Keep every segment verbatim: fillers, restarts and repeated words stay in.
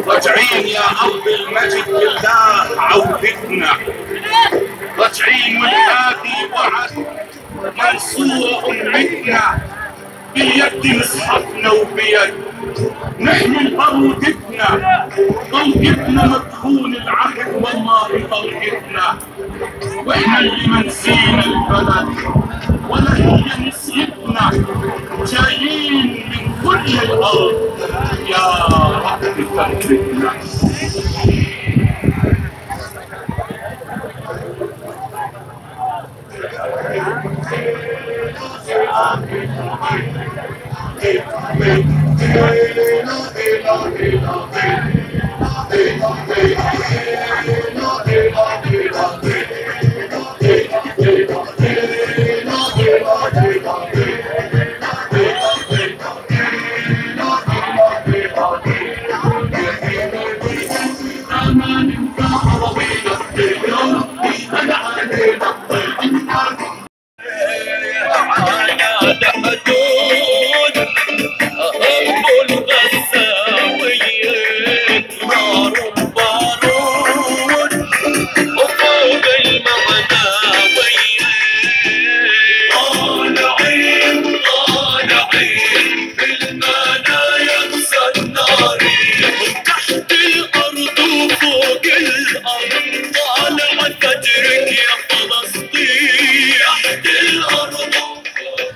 راجعين يا أرض المجد بالله عودتنا. راجعين والهادي وعد منصورة أمتنا. بيد مصحفنا وبيد نحمل بارودتنا. موقفنا مدخول العهد والله بطلقتنا. واحنا اللي ما نسينا البلد ولا هي نسيتنا. جايين من كل الارض يا رب ثبتنا.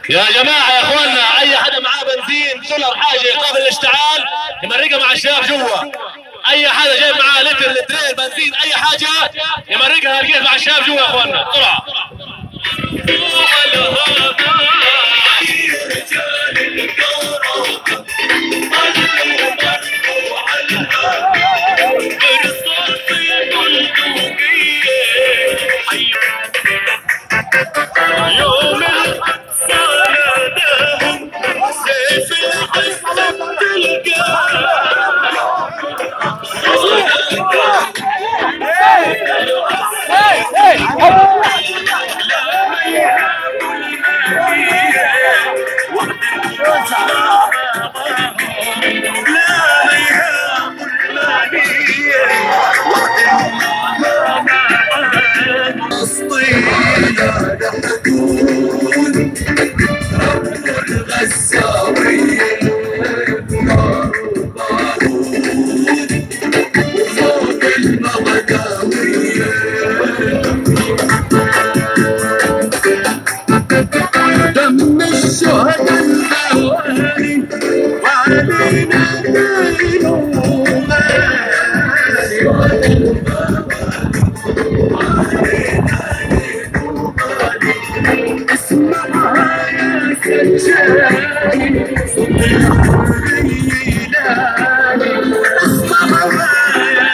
يا جماعة، يا إخواننا، أي حدا معاه بنزين، سولر، حاجة قابل للاشتعال، يمرقها مع الشباب جوا. أي حدا جايب معاه لتر، لترين بنزين، أي حاجة، يمرقها هالكيف مع الشباب جوا يا إخواننا، بسرعة. دم الشهداء الأوائل وعلينا دينه غالي. اسمع يا سجاني صوت الحرية ينادي. اسمع يا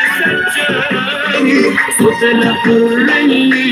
سجاني صوت الحرية